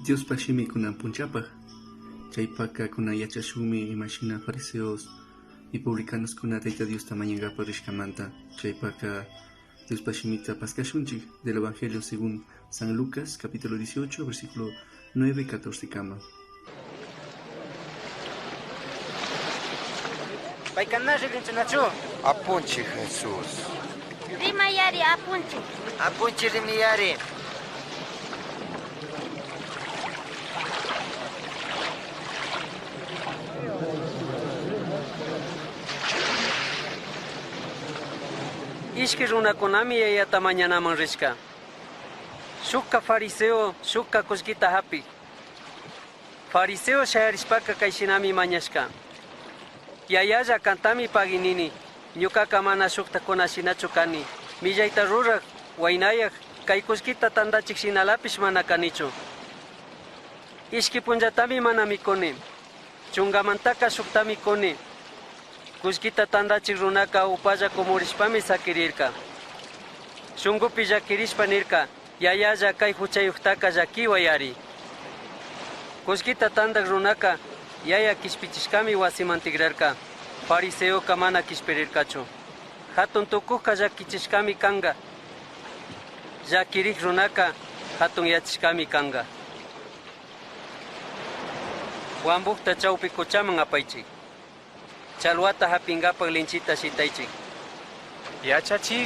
Diospa shimi kunan punchapaj. Chaypaka kunan yachashunmi imashina fariseos y publicanoskuna Tayta Diosta mañangapaj rishkamanta. Chaypaka Diospa shimita paskashunchik del Evangelio según San Lucas, capítulo 18, versículo 9, 14 kama. Payka riqinchinachu. Apunchik Jesús. Rimayari apunchik. Apunchik rimayari. Ishki runakunami yayata mañanaman rishka. Shukka fariseo, shukka kullkita hapik. Fariseo shayarishpaka kayshinami mañashka. Yayalla kantami paginini, ñukaka mana shuktakuna shinachu kani. Millayta ruraj, waynayaj, kay kullkita tandachik shinalapish mana kanichu. Ishki punllatami mana mikuni. Chungamantaka shuktami kuni. Kullkita tandachik runaka upalla kumurishpami sakirirka. Shunkupi llakirishpa nirka, yayalla kay huchayuqtaka llakiway. Kullkita tandak runaka yaya kishpichishkami wasiman tikrarka. Fariseoka mana kishpirirkachu. Hatun tukuqka llakichishkami kanka. Llakirik runaka hatun yachishkami kanka. Wambukta chawpi quchaman apaychik. Challwata hapinkapak linchita shitaychik. Yachachik.